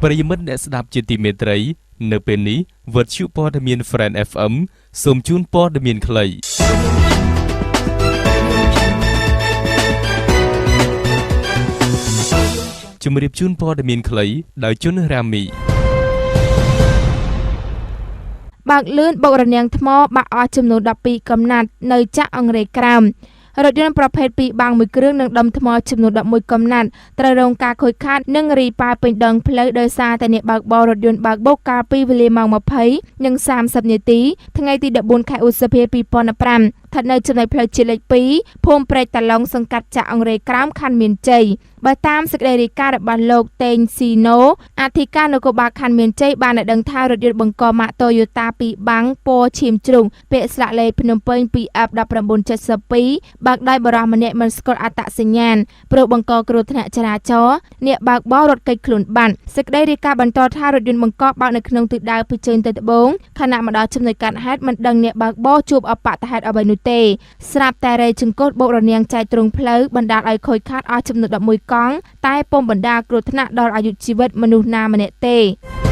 ប្រិយមិត្តអ្នកស្ដាប់ជាទីមេត្រី នៅពេលនេះវិទ្យុព័ត៌មាន Friend FM សូមជូនព័ត៌មានខ្លីជំរាបជូនព័ត៌មានខ្លីដោយជុនរាមី បើកលឿនបុករនាំងថ្មបាក់អស់ចំនួន12កំណាត់នៅចាក់អង្រែក្រោមរថយន្តប្រភេទ2បាំងមួយគ្រឿងនិងដុំថ្មចំនួន11កំណាត់ត្រូវរងការខូចខាតនិងរីប៉ាពេញដងផ្លូវដោយសារតែអ្នកបើកបររថយន្តបើកបុកកាលពីវេលាម៉ោង20និង30នាទីថ្ងៃទី14ខែឧសភា2015ស្ថិតនៅចំណុចផ្លូវជាតិលេខ2ភូមិព្រែកតាឡុងសង្កាត់ចាក់អង្រែក្រោមខណ្ឌមានជ័យបើតាមសេចក្តីរាយការណ៍របស់លោកតេងស៊ីណូអធិការនគរបាលខណ្ឌមានជ័យបានឲ្យដឹងថារថយន្តបង្កម៉ាក Toyota 2បាំងពណ៌ឈាមជ្រុងពាក្យស្លាកលេខភ្នំពេញ 2F 1972បើកដោយបុរសម្នាក់មិនស្គាល់អត្តសញ្ញាណព្រោះបង្កគ្រោះថ្នាក់ចរាចរណ៍អ្នកបើកបររត់គេចខ្លួនបាត់សេចក្តីរាយការណ៍បន្តថារថយន្តបង្កបើកនៅក្នុងទិសដៅពីជើងទៅត្បូងខណៈមកដល់ចំណុចកាត់ហេតុមិនដឹងអ្នកបើកបរជួបអបតហេតុអ្វីនោះទេស្រាប់តែរែចង្កូតបុករនាំងចែកទ្រង់ផ្លូវបណ្ដាលឲ្យខូចខាតអស់ចំនួន11កង់តែពុំបណ្ដាលគ្រោះថ្នាក់ដល់អាយុជីវិតមនុស្សណាម្នាក់ទេ។